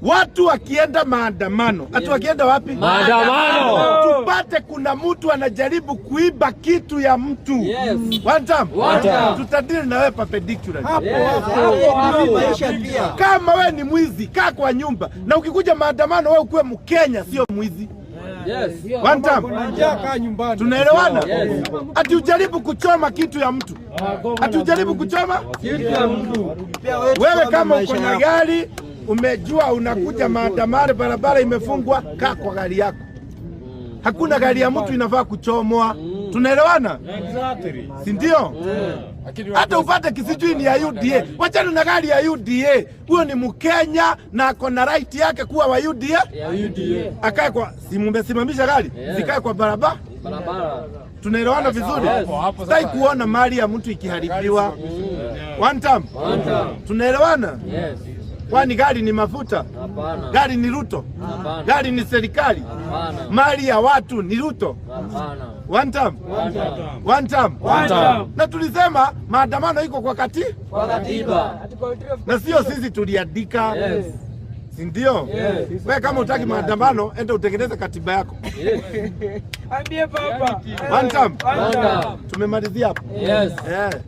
Watu wakienda maandamano, ati wakienda wapi? Maandamano. Tupate kuna mtu anajaribu kuiba kitu ya mtu. One time. One time. Tutadili na wewe perpendicular. Hapo hapo. Maisha pia. Kama we ni mwizi, kaa kwa nyumba, na ukikuja maandamano wewe ukuwe Mkenya, sio mwizi. One time. Kaa nyumbani. Tunaelewana? Yes. Ati ujaribu kuchoma kitu ya mtu, ati ujaribu kuchoma Kitu ya mtu. Pia wewe wewe kama maisha uko na yako. Gari, umejua unakuja maandamano, barabara imefungwa, kaa kwa gari yako. Hakuna gari ya mtu inafaa kuchomwa. Tunaelewana? Si ndio? Hata upate kisijui ni ya UDA, wachana na gari ya UDA. Huyo ni Mkenya na ako na right yake kuwa wa UDA. Ya UDA. Akae kwa, si mumesimamisha gari, zikae kwa barabara. Barabara. Tunaelewana vizuri? Yes. Sitaki kuona mali ya mtu ikiharibiwa. One time. One time. Tunaelewana? Yes. Kwani gari ni mafuta? Hapana. Gari ni Ruto? Hapana. Gari ni serikali? Hapana. Mali ya watu ni Ruto? Hapana. One time. One time. One time. One time. Na tulisema maandamano iko kwa kati Kwa katiba. Na sio sisi tuliandika. Si ndio? Yes. Wewe kama utaki maandamano, enda utengeneze katiba yako. Ambie baba. One time. One time. Tumemalizia hapo. Yes. Eh.